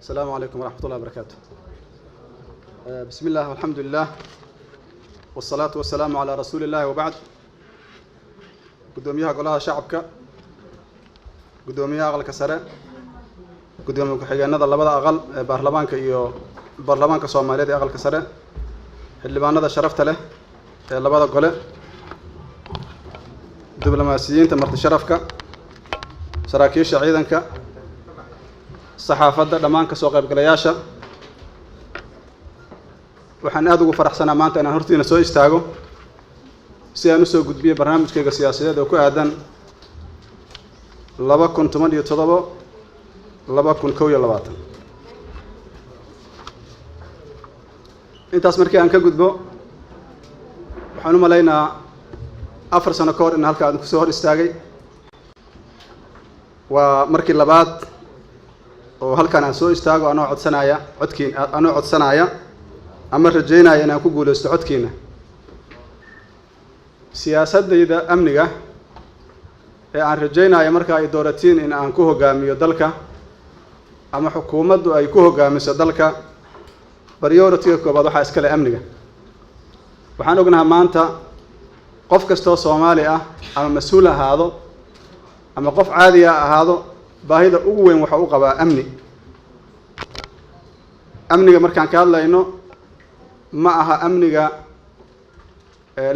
Asalaamu calaykum waraxmat ullahi barakaatu. Bismi illah, alxamdu lilah, wasalaatu wasalaamu calaa rasuuli illahi, wabacd. Guddoomiyaha Golaha Shacabka, guddoomiyaha Aqalka Sare, guddoomiye ku-xigeenada labada aqal ee baarlamaanka iyo baarlamaanka Soomaaliyeed ee Aqalka Sare, xildhibaanada sharafta leh ee labada gole, diblomaasiyiinta, marti sharafka, saraakiisha ciidanka, saxaafadda, dhammaan kasoo qaybgalayaasha, waxaan aada ugu faraxsanaa maanta inaan hortiina soo istaago si aan usoo gudbiyo barnaamijkayga siyaasadeed oo ku aadan 2017, 2021. Intaas markii aan ka gudbo, waxaan u malaynaa 4 sano ka hor in halka aan kusoo hor istaagay. Waa markii labaad oo halkan aan soo istaago anoo codsanaya codkiin, anoo codsanaya ama rajaynaya inaan ku guuleysto codkiina. Siyaasaddayda amniga ee aan rajaynayo marka ay dooratiin in aan ku hogaamiyo dalka ama xukuumaddu ay ku hogaamiso dalka, priority-ga koobaad waxaa iskale amniga. Waxaan ognahaa maanta qof kastoo Soomaali ah, ama mas-uul ahaado ama qof caadiga ahaado, baahida ugu weyn waxa u qabaa amni. Amniga markaan ka hadlayno, ma aha amniga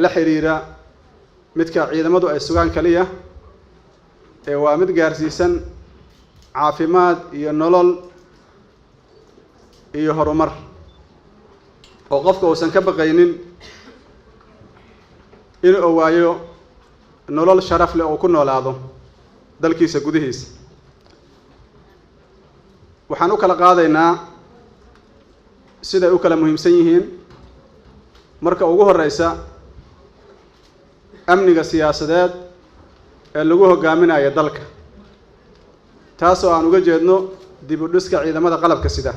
la xiriira midka ciidamadu ay sugaan kaliya, ee waa mid gaarsiisan caafimaad iyo nolol iyo horumar, oo qofka uusan ka baqaynin inuu waayo nolol sharaf leh oo ku noolaado dalkiisa gudihiisa. Waxaan u kala qaadaynaa siday u kala muhiimsan yihiin. Marka ugu horeysa, amniga siyaasadeed ee lagu hogaaminayo dalka, taasoo aan uga jeedno dib u dhiska ciidamada qalabka sida.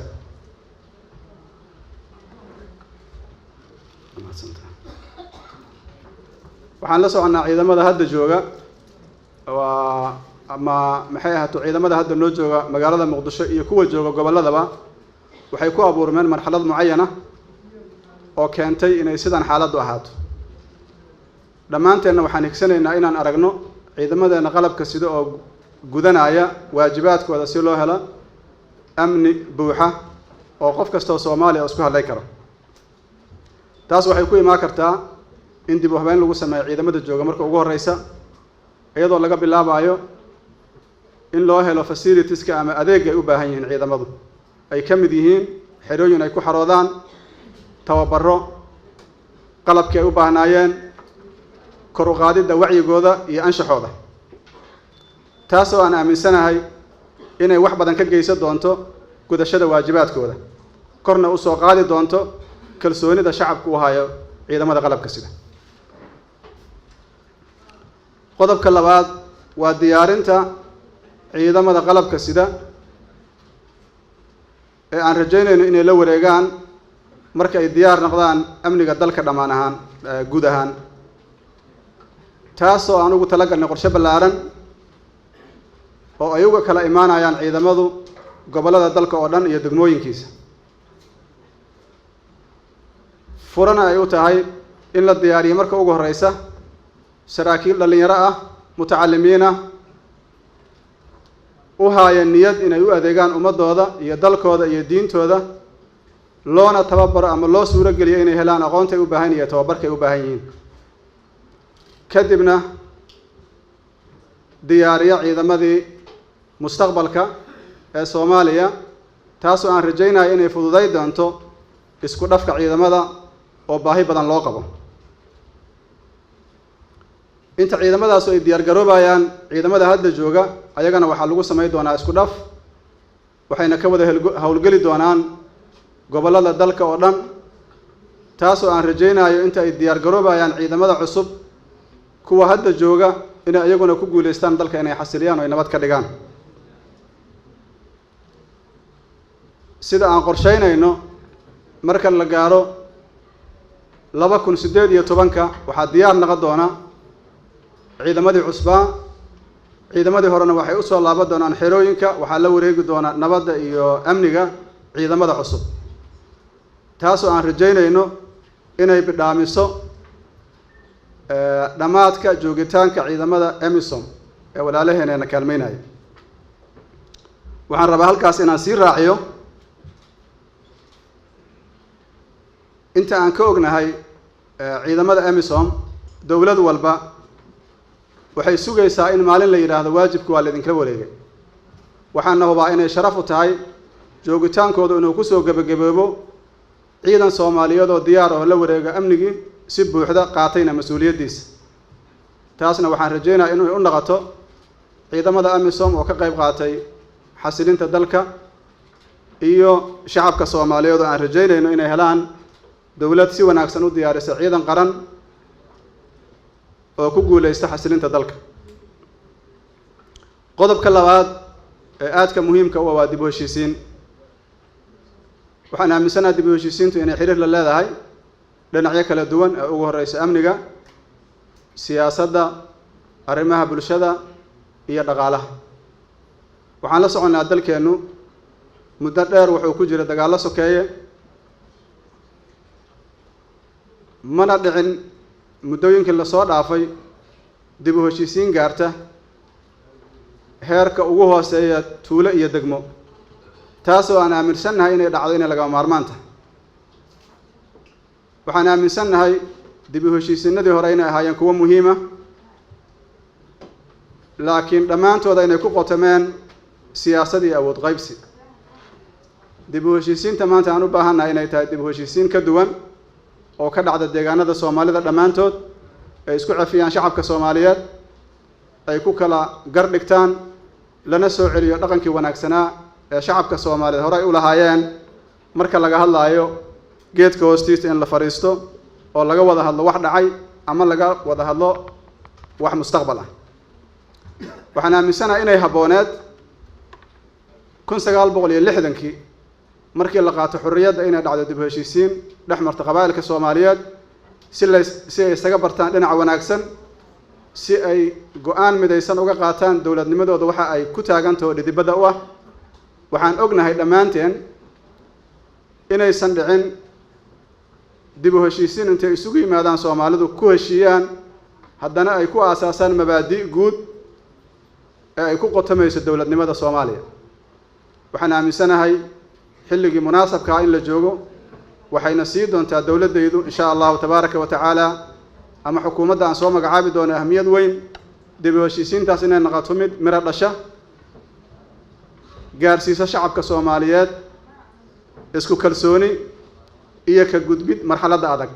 Waxaan la soconnaa ciidamada hadda jooga, waa ama maxay ahaato, ciidamada hadda noo jooga magaalada Muqdisho iyo kuwa jooga gobolladaba, waxay ku abuurmeen marxalad mucayana oo keentay inay sidan xaaladdu ahaato. Dhammaanteenna waxaan higsanaynaa inaan aragno ciidamadeenna qalabka sida oo gudanaya waajibaadkooda, si loo helo amni buuxa oo qof kastoo Soomaaliya isku hadlay karo. Taas waxay ku imaan kartaa in dib u habeyn lagu sameeyo ciidamada jooga marka ugu horeysa, iyadoo laga bilaabayo in loo helo facilitieska ama adeeg ay u baahan yihiin ciidamadu, ay ka mid yihiin xerooyin ay ku xaroodaan, tababaro, qalabkii ay u baahnaayeen, kor u qaadidda wacyigooda iyo anshaxooda, taasoo aan aaminsanahay inay wax badan ka geysan doonto gudashada waajibaadkooda, korna u soo qaadi doonto kalsoonida shacabku u hayo ciidamada qalabka sida. Qodobka labaad waa diyaarinta ciidamada qalabka sida ee aan rajaynayno inay la wareegaan marka ay diyaar noqdaan amniga dalka dhammaan ahaan, guud ahaan, taasoo aan ugu talagalnay qorshe ballaaran oo ay uga kala imaanayaan ciidamadu gobollada dalka oo dhan iyo degmooyinkiisa, furana ay u tahay in la diyaariyo marka ugu horeysa saraakiil dhallinyaro ah, mutacalimiin ah, u haaya niyad inay u adeegaan ummadooda iyo dalkooda iyo diintooda, loona tababaro ama loo suuro geliyo inay helaan aqoontay u baahan iyo tababarkay u baahan yihiin, kadibna diyaariyo ciidamadii mustaqbalka ee Soomaaliya, taasoo aan rajaynayo inay fududay doonto isku dhafka ciidamada oo baahi badan loo qabo. Inta ciidamadaasu ay diyaar garoobayaan, ciidamada hadda jooga ayagana waxaa lagu samayn doonaa isku dhaf, waxayna ka wada howlgeli doonaan gobollada dalka oo dhan, taasoo aan rajaynayo inta ay diyaar garoobayaan ciidamada cusub, kuwa hadda jooga inay iyaguna ku guuleystaan dalka inay xasiliyaan oo ay nabad ka dhigaan. Sida aan qorsheynayno, marka la gaaro 2018-ka, waxaa diyaar noqon doona ciidamadii cusbaa Ciidamadii horena waxay usoo laaban doonaan xerooyinka. Waxaa la wareegi doonaa nabadda iyo amniga ciidamada cusub, taasoo aan rajaynayno inay bidhaamiso dhammaadka joogitaanka ciidamada AMISOM ee walaalaheeneena kaalmeynaya. Waxaan rabaa halkaas inaan sii raaciyo inta aan ka ognahay ciidamada AMISOM. Dowlad walba waxay sugaysaa in maalin la yidhaahdo waajibku waa laidinkala wareegay. Waxaana hubaa inay sharaf u tahay joogitaankooda inuu kusoo gebagaboobo ciidan Soomaaliyeed oo diyaar oo la wareega amnigii si buuxda, qaatayna mas-uuliyaddiisa. Taasna waxaan rajaynayaa inay u noqoto ciidamada AMISOM oo ka qayb qaatay xasilinta dalka iyo shacabka Soomaaliyeed oo aan rajaynayno inay helaan dowlad si wanaagsan u diyaarisa ciidan qaran oo ku guuleysta xasilinta dalka. Qodobka labaad ee aadka muhiimka u ah waa dib u heshiisiin. Waxaan aaminsanaha dib u heshiisiintu inay xiriir la leedahay dhinacyo kala duwan ee ugu horeysa amniga, siyaasadda, arrimaha bulshada iyo dhaqaalaha. Waxaan la soconnaa dalkeennu muddo dheer wuxuu ku jira dagaallo sokeeye, mana dhicin muddooyinkii lasoo dhaafay dib u heshiisiin gaarta heerka ugu hooseeya tuulo iyo degmo, taasoo aan aaminsannahay inay dhacdo inay lagama maarmaan tahay. Waxaan aaminsannahay dib u heshiisiinadii hore inay ahaayeen kuwo muhiima, laakiin dhammaantooda inay ku qotomeen siyaasad iyo awood qaybsi. Dib u heshiisiinta maanta aan u baahannahay inay tahay dib u heshiisiin ka duwan oo ka dhacda deegaanada Soomaalida dhammaantood, ay isku cafiyaan shacabka Soomaaliyeed, ay ku kala gar dhigtaan, lana soo celiyo dhaqankii wanaagsanaa ee shacabka Soomaaliyeed hore ay u lahaayeen marka laga hadlaayo geedka hoostiisa in la fadhiisto oo laga wada hadlo wax dhacay ama laga wada hadlo wax mustaqbal ah. Waxaan aaminsanahay inay habbooneed 1960-kii markii la qaato xorriyadda inay dhacdo dib u heshiisiin dhex marta qabaa'ilka Soomaaliyeed, si ay isaga bartaan dhinaca wanaagsan, si ay go-aan midaysan uga qaataan dowladnimadooda waxa ay ku taagantaho dhidibadda u ah. Waxaan ognahay dhammaanteen inaysan dhicin dib u heshiisiin intay isugu yimaadaan Soomaalidu ku heshiiyaan, haddana ay ku aasaasaan mabaadi' guud ee ay ku qotamayso dowladnimada Soomaaliya. Waxaan aaminsanahay xilligii munaasabkaa in la joogo. Waxayna sii doontaa dowladdaydu, insha Allahu tabaaraka wa tacaala, ama xukuumadda aan soo magacaabi doono, ahmiyad weyn dib u heshiisiintaas inay noqoto mid miro dhasha, gaarsiisa shacabka Soomaaliyeed isku kalsooni iyo ka gudbid marxaladda adag,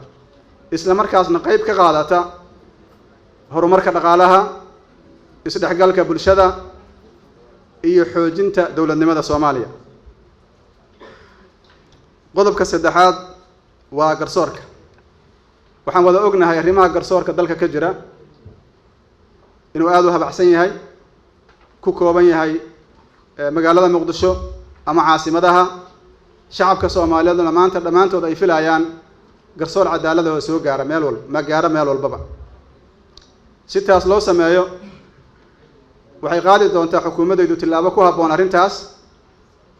isla markaasna qeyb ka qaadata horumarka dhaqaalaha, isdhexgalka bulshada iyo xoojinta dowladnimada Soomaaliya. Qodobka saddexaad waa garsoorka. Waxaan wada ognahay arrimaha garsoorka dalka ka jira inuu aada u habacsan yahay, ku kooban yahay magaalada Muqdisho ama caasimadaha. Shacabka Soomaaliyeedna maanta dhammaantood ay filayaan garsoor cadaalada oo soo gaara meel walba, ma gaaro meel walbaba. Si taas loo sameeyo, waxay qaadi doontaa xukuumaddaydu tillaabo ku habboon arrintaas,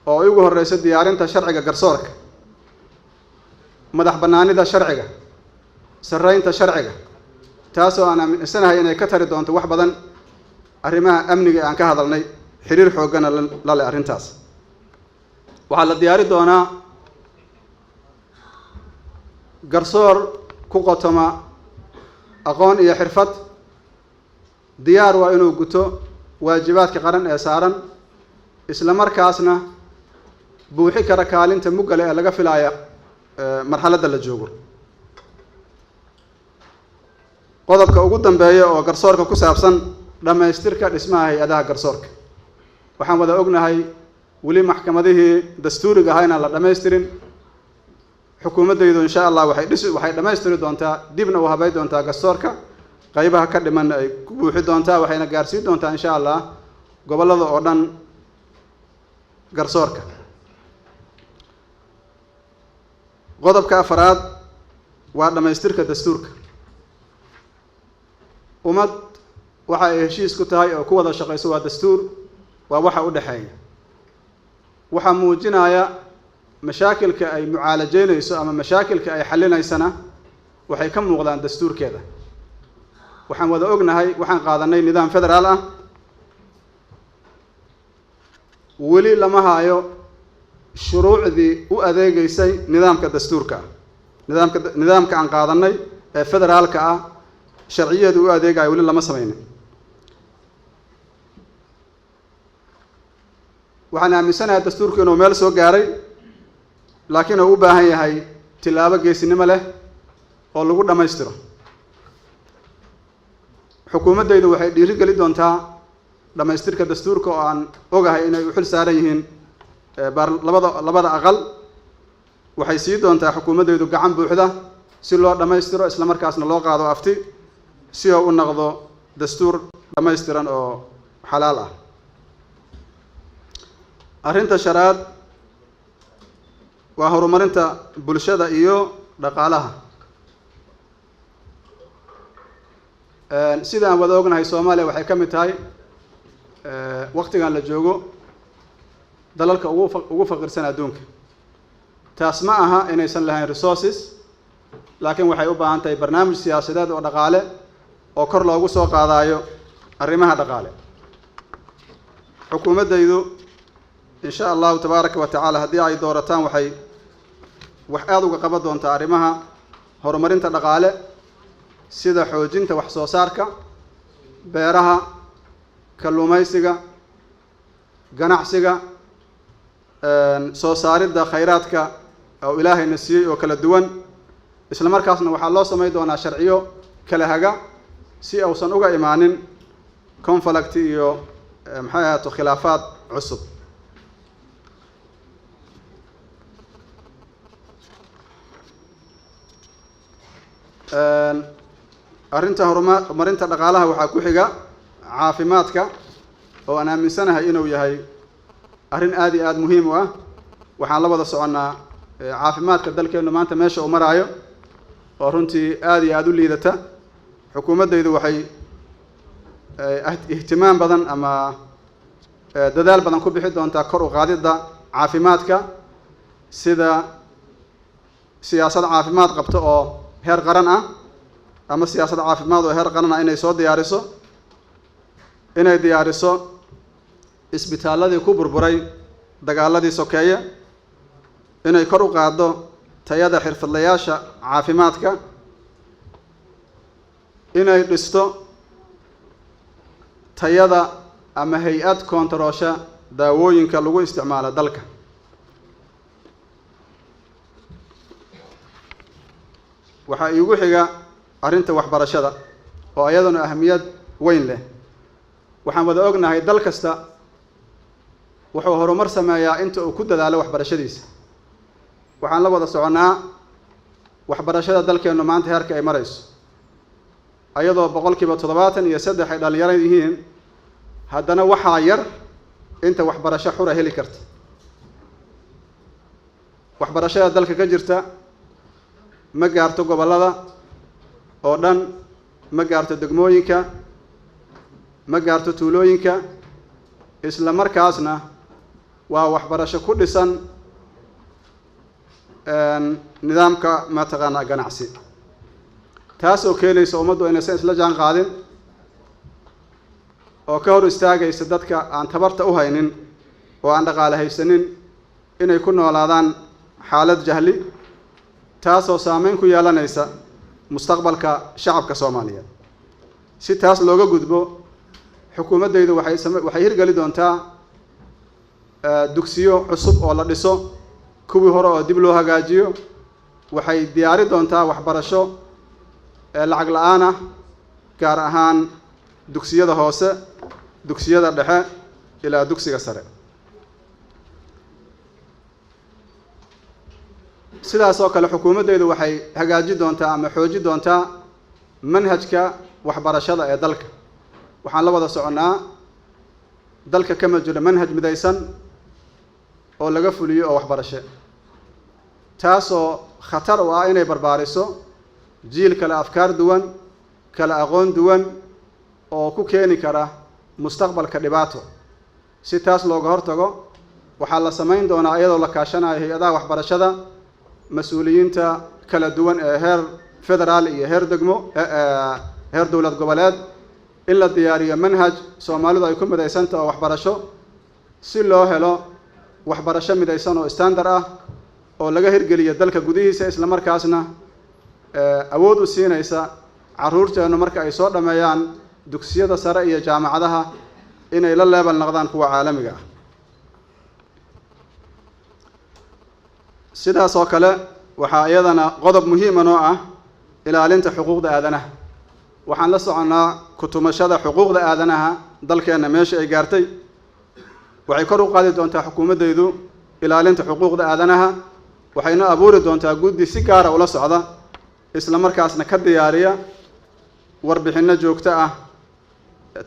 oo ay ugu horreyso diyaarinta sharciga garsoorka, madax bannaanida sharciga, sarreynta sharciga, taasoo aan aaminsanahay inay ka tari doonto wax badan arrimaha amniga ee aan ka hadalnay, xiriir xooggana la leh arrintaas. Waxaa la diyaari doonaa garsoor ku qotoma aqoon iyo xirfad, diyaar waa inuu guto waajibaadka qaran ee saaran, isla markaasna buuxi kara kaalinta muggale ee laga filaaya marxaladda la joogo. Qodobka ugu dambeeya oo garsoorka ku saabsan, dhammaystirka dhismaha hay-adaha garsoorka. Waxaan wada ognahay weli maxkamadihii dastuuriga ahaa inaan la dhammaystirin. Xukuumaddaydu, insha Allah, waxay dhammaystiri doontaa, dibna u habay doontaa garsoorka, qaybaha ka dhimanna ay ku buuxi doontaa, waxayna gaarsiin doontaa, insha Allah, gobollada oo dhan garsoorka. Qodobka afaraad waa dhammaystirka dastuurka. Ummad Waxa ay heshiis ku tahay oo ku wada shaqayso waa dastuur, waa waxa u dhexeeya. Waxaa muujinaya mashaakilka ay mucaalajeynayso ama mashaakilka ay xallinaysana waxay ka muuqdaan dastuurkeeda. Waxaan wada ognahay waxaan qaadanay nidaam federaal ah. Weli lama haayo shuruucdii u adeegeysay nidaamka dastuurka ah. Nidaamka aan qaadanay ee federaalka ah sharciyadeedu u adeegayo weli lama sameynin. Waxaan aaminsanahay dastuurku inuu meel soo gaaray, laakiin uu u baahan yahay tilaabo geesinimo leh oo lagu dhammaystiro. Xukuumaddaydu waxay dhiiri geli doontaa dhammaystirka dastuurka oo aan ogahay inay u xil saaran yihiin labada aqal. Waxay sii doontaa xukuumaddaydu gacan buuxda si loo dhammaystiro, isla markaasna loo qaado afti si oo u noqdo dastuur dhammaystiran oo xalaal ah. Arrinta shanaad waa horumarinta bulshada iyo dhaqaalaha. Sida aan wada ognahay, Soomaaliya waxay ka mid tahay waqtigan la joogo dalalka ugu faqirsan adduunka. Taas ma aha inaysan lahayn resources, laakiin waxay u baahan tahay barnaamij siyaasadeed oo dhaqaale oo kor loogu soo qaadaayo arrimaha dhaqaale. Xukuumaddaydu insha Allahu tabaaraka wa tacaala haddii ay doorataan waxay wax aada uga qaban doontaa arrimaha horumarinta dhaqaale, sida xoojinta wax soo saarka beeraha, kalluumaysiga, ganacsiga, soo saaridda khayraadka oo Ilaahayna siiyey oo kala duwan. Isla markaasna waxaa loo samayn doonaa sharciyo kala haga si uusan uga imaanin conflict iyo maxay ahaato khilaafaad cusub. Arrinta horumarinta dhaqaalaha waxaa ku xiga caafimaadka, oo aan aaminsanahay inuu yahay arrin aada iyo aada muhiim u ah. Waxaan la wada soconnaa caafimaadka dalkeennu maanta meesha uu maraayo oo runtii aada iyo aada u liidata. Xukuumaddaydu waxay ihtimaam badan ama dadaal badan ku bixi doontaa kor u qaadidda caafimaadka, sida siyaasad caafimaad qabta oo heer qaran ah ama siyaasad caafimaad oo heer qaran ah inay soo diyaariso, inay diyaariso isbitaalladii ku burburay dagaaladii sokeeye, inay kor u qaaddo tayada xirfadlayaasha caafimaadka, inay dhisto tayada ama hay-ad koontaroosha daawooyinka lagu isticmaalo dalka. Waxaa iigu xiga arrinta waxbarashada oo iyaduna ahamiyad weyn leh. Waxaan wada ognahay dal kasta wuxuu horumar sameeyaa inta uu ku dadaalo waxbarashadiisa. Waxaan la wada soconnaa waxbarashada dalkeennu maanta heerka ay marayso, ayadoo 73% ay dhalinyaro yihiin, haddana waxaa yar inta waxbarasho xura heli karta. Waxbarashada dalka ka jirta ma gaarto gobollada oo dhan, ma gaarto degmooyinka, ma gaarto tuulooyinka. Isla markaasna waa waxbarasho ku dhisan nidaamka mataqaanaa ganacsi, taasoo keenaysa ummaddu inaysan isla jaan qaadin oo ka hor istaagaysa dadka aan tabarta u haynin oo aan dhaqaale haysanin inay ku noolaadaan xaalad jahli, taasoo saameyn ku yeelanaysa mustaqbalka shacabka Soomaaliyeed. Si taas looga gudbo, xukuumaddaydu waxay hirgeli doontaa dugsiyo cusub oo la dhiso, kuwii hore oo dib loo hagaajiyo. Waxay diyaari doontaa waxbarasho lacag la-aan ah, gaar ahaan dugsiyada hoose, dugsiyada dhexe ilaa dugsiga sare. Sidaas oo kale xukuumaddaydu waxay hagaaji doontaa ama xooji doontaa manhajka waxbarashada ee dalka. Waxaan la wada soconnaa dalka kama jiro manhaj midaysan oo laga fuliyo oo waxbarasho, taasoo khatar u ah inay barbaariso jiil kale afkaar duwan, kala aqoon duwan, oo ku keeni kara mustaqbalka dhibaato. Si taas looga hortago, waxaa la samayn doonaa, iyadoo la kaashanayo hay-adaha waxbarashada, mas-uuliyiinta kala duwan ee heer federaal iyo heer degmo, heer dowlad goboleed, in la diyaariyo manhaj Soomaalidu ay ku midaysantaha oo waxbarasho, si loo helo waxbarasho midaysan oo standard ah oo laga hirgeliyo dalka gudihiisa, isla markaasna awood u siinaysa carruurteennu marka ay soo dhammeeyaan dugsiyada sare iyo jaamacadaha inay la leebal noqdaan kuwa caalamiga ah. Sidaas oo kale waxaa iyadana qodob muhiima noo ah ilaalinta xuquuqda aadanaha. Waxaan la soconnaa kutumashada xuquuqda aadanaha dalkeenna meesha ay gaartay. Waxay kor u qaadi doontaa xukuumaddaydu ilaalinta xuquuqda aadanaha, waxayna abuuri doontaa guddi si gaara ula socda, isla markaasna ka diyaariya warbixinno joogto ah,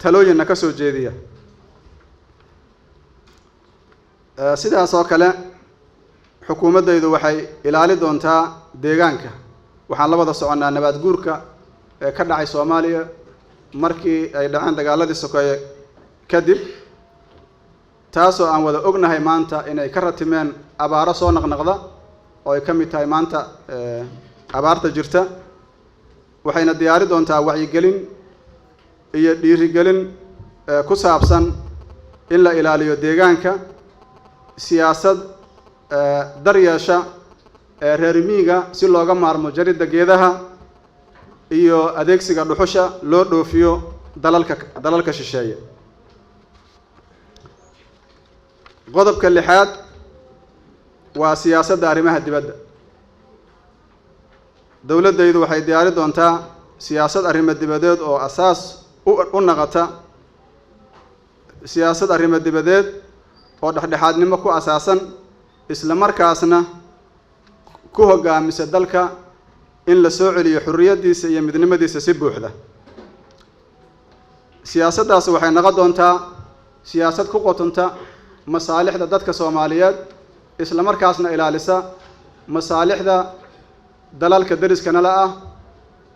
talooyinna ka soo jeediya. Sidaas oo kale xukuumaddaydu waxay ilaali doontaa deegaanka. Waxaan la wada soconnaa nabaad guurka ee ka dhacay Soomaaliya markii ay dhaceen dagaaladii sokeeye kadib, taasoo aan wada ognahay maanta inay ka ratimeen abaaro soo naqnaqda oo ay ka mid tahay maanta abaarta jirta. Waxayna diyaari doontaa wacyigelin iyo dhiirigelin ku saabsan in la ilaaliyo deegaanka, siyaasad daryeesha ee reer miyiga si looga maarmo jaridda geedaha iyo adeegsiga dhuxusha loo dhoofiyo dalalka shisheeye. Qodobka lixaad waa siyaasadda arrimaha dibadda. Dowladdaydu waxay diyaari doontaa siyaasad arrimo dibadeed oo asaas u naqata, siyaasad arrimo dibadeed oo dhexdhexaadnimo ku asaasan, isla markaasna ku hoggaamisa dalka in la soo celiyo xurriyaddiisa iyo midnimadiisa si buuxda. Siyaasaddaasi waxay noqon doontaa siyaasad ku qotonta masaalixda dadka Soomaaliyeed, isla markaasna ilaalisa masaalixda dalalka deriska nala ah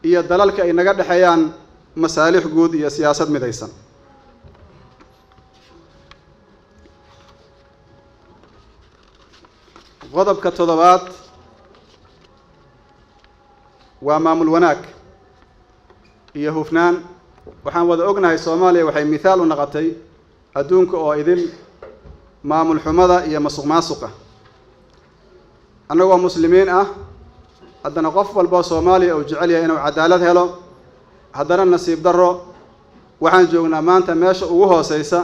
iyo dalalka ay naga dhexeeyaan masaalix guud iyo siyaasad midaysan. Qodobka toddobaad waa maamul wanaag iyo hufnaan. Waxaan wada ognahay Soomaaliya waxay mithaal u noqotay adduunka oo idil maamul xumada iyo masuq maasuqa. Annagoo muslimiin ah, haddana qof walboo Soomaaliya uu jecel yahay inuu cadaalad helo, haddana nasiib darro waxaan joognaa maanta meesha ugu hooseysa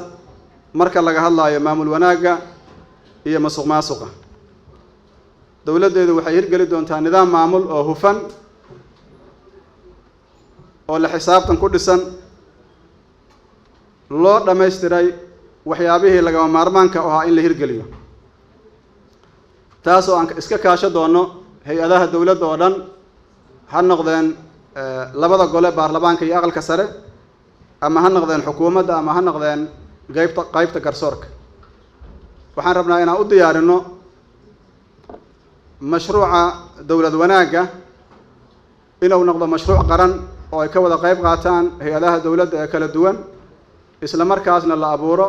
marka laga hadlaayo maamul wanaagga iyo masuq maasuqa. Dowladdeedu waxay hirgeli doontaa nidaam maamul oo hufan oo la xisaabtan ku dhisan, loo dhammaystiray waxyaabihii lagama maarmaanka u ahaa in la hirgeliyo, taas oo aan iska kaasho doono hay-adaha dowladda oo dhan, ha noqdeen labada gole baarlamaanka iyo aqalka sare, ama ha noqdeen xukuumadda, ama ha noqdeen qaybta garsoorka. Waxaan rabnaa inaan u diyaarino mashruuca dowlad wanaagga inuu noqdo mashruuc qaran oo ay ka wada qayb qaataan hay-adaha dowladda ee kala duwan, isla markaasna la abuuro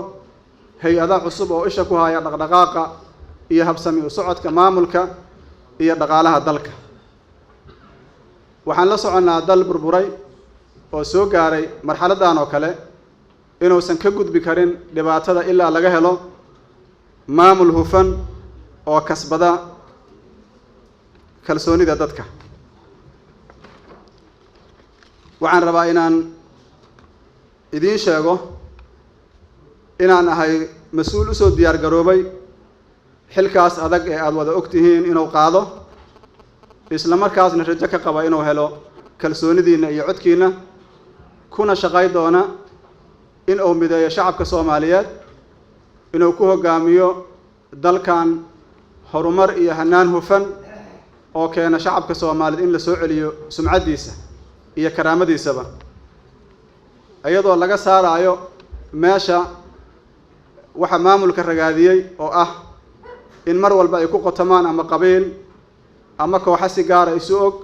hay-ada cusub oo isha ku haya dhaqdhaqaaqa iyo habsami u socodka maamulka iyo dhaqaalaha dalka. Waxaan la soconnaa dal burburay oo soo gaaray marxaladdan oo kale inuusan ka gudbi karin dhibaatada ilaa laga helo maamul hufan oo kasbada kalsoonida dadka. Waxaan rabaa inaan idiin sheego inaan ahay mas-uul usoo diyaar garoobay xilkaas adag ee aada wada og tihiin inuu qaado, isla markaasna rajo ka qaba inuu helo kalsoonidiinna iyo codkiinna, kuna shaqay doona in uu mideeyo shacabka Soomaaliyeed, inuu ku hoggaamiyo dalkan horumar iyo hanaan hufan oo keena shacabka Soomaaliyeed in la soo celiyo sumcaddiisa iyo karaamadiisaba, iyadoo laga saaraayo meesha waxa maamulka ragaadiyey oo ah in mar walba ay ku qotomaan ama qabiil ama kooxo si gaara isu og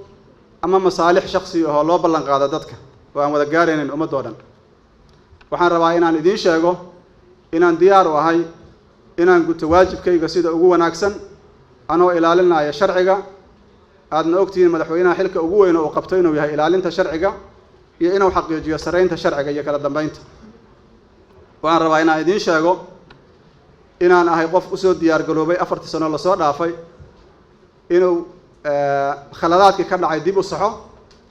ama masaalix shaksi ahoo loo ballan qaado dadka oo aan wada gaaraynin ummadoo dhan. Waxaan rabaa inaan idiin sheego inaan diyaar u ahay inaan guto waajibkayga sida ugu wanaagsan, anoo ilaalinaya sharciga. Aadna ogtihiin madaxweynaha xilka ugu weyn oo uu qabto inuu yahay ilaalinta sharciga iyo inuu xaqiijiyo saraynta sharciga iyo kala dambeynta. Waxaan rabaa inaan idiin sheego inaan ahay qof usoo diyaar garoobay 4-tii sano lasoo dhaafay inuu khaladaadkii ka dhacay dib u saxo,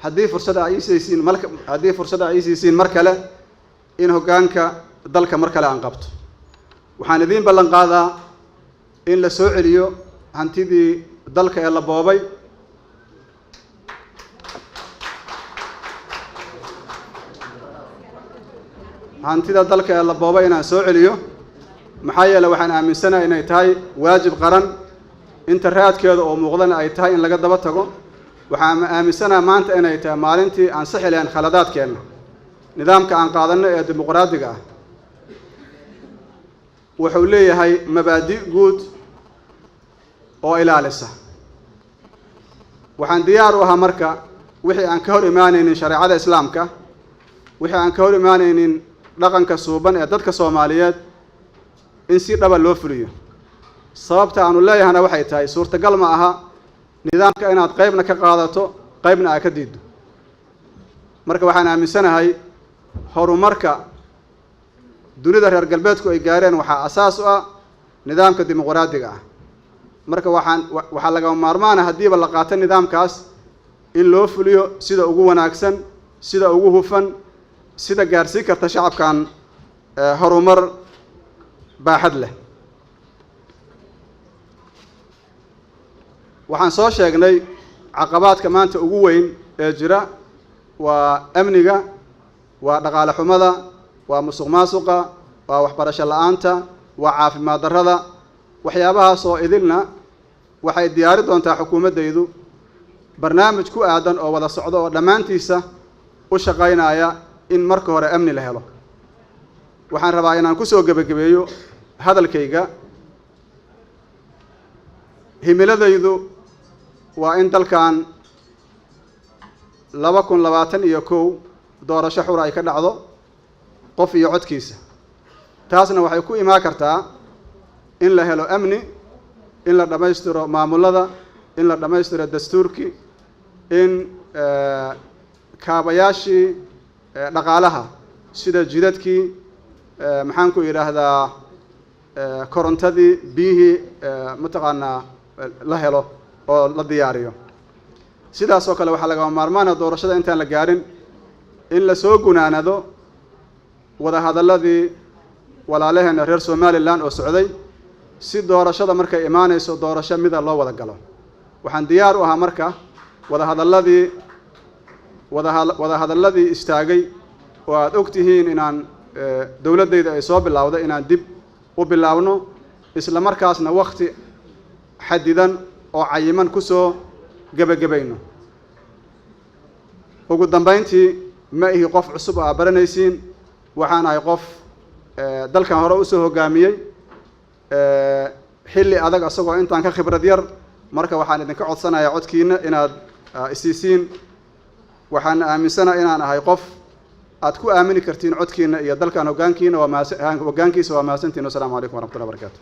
haddii fursada ay siisiin mar kale in hoggaanka dalka mar kale aan qabto. Waxaan idiin ballan qaadaa in la soo celiyo hantidii dalka ee la boobay. Hantida dalka ee la boobay inaan soo celiyo, maxaa yeeley waxaan aaminsanahay inay tahay waajib qaran, inta raadkeeda oo muuqdana ay tahay in laga daba tago. Waxaan aaminsanahay maanta inay tahay maalintii aan sixi lahayn khaladaadkeenna. Nidaamka aan qaadanno ee dimuqraadiga ah wuxuu leeyahay mabaadi' guud oo ilaalisa. Waxaan diyaar u ahaa marka wixii aan ka hor imaanaynin shareecada Islaamka, wixii aan ka hor imaanaynin dhaqanka suuban ee dadka Soomaaliyeed, in si dhaba loo fuliyo. Sababta aanu leeyahana waxay tahay suurtagal ma aha nidaamka inaad qaybna ka qaadato, qaybna aad ka diiddo. Marka waxaan aaminsanahay horumarka dunida reer galbeedku ay gaareen waxaa asaas u ah nidaamka dimuqraadiga ah. Marka waxaa lagama maarmaana haddiiba la qaato nidaamkaas in loo fuliyo sida ugu wanaagsan, sida ugu hufan, sida gaarsiin karta shacabkan horumar baaxad leh. Waxaan soo sheegnay caqabaadka maanta ugu weyn ee jira waa amniga, waa dhaqaale xumada, waa musuq maasuqa, waa waxbarasho la'aanta, waa caafimaad darrada. Waxyaabahaas oo idilna waxay diyaari doontaa xukuumaddaydu barnaamij ku aadan oo wada socdo oo dhammaantiisa u shaqaynaya in marka hore amni la helo. Waxaan rabaa inaan ku soo gebagabeeyo hadalkayga. Himiladaydu waa in dalkan 2021 doorasho xura ay ka dhacdo, qof iyo codkiisa. Taasna waxay ku imaan kartaa in la helo amni, in la dhammaystiro maamullada, in la dhammaystiro dastuurkii, in kaabayaashii dhaqaalaha sida jidadkii, maxaan ku yidhaahdaa, korontadii, biyihii, mataqaanaa la helo oo la diyaariyo. Sidaas oo kale waxaa lagama maarmaana doorashada intaan la gaarin in la soo gunaanado wadahadalladii walaalaheena reer Somaliland oo socday, si doorashada markay imaanayso doorasho mida loo wada galo. Waxaan diyaar u ahaa marka wadahadalladii istaagay oo aad og tihiin inaan dowladdayda ay soo bilowday inaan dib u bilaabno, isla markaasna wakhti xadidan oo cayiman ku soo gebagabayno. Ugu dambayntii, ma ihi qof cusub oo aad baranaysiin. Waxaan ahay qof dalkan hore usoo hoggaamiyey xilli adag asagoo intaan ka khibrad yar. Marka waxaan idinka codsanayaa codkiina inaad isiisiin. Waxaan aaminsanahay inaan ahay qof aad ku aamini kartiin codkiina iyo dalkan hoggaankiina. Waa mahadsan hoggaankiisa. Waa mahadsantihin. Wasalaamu calaykum waraxmatullahi wabarakaatu.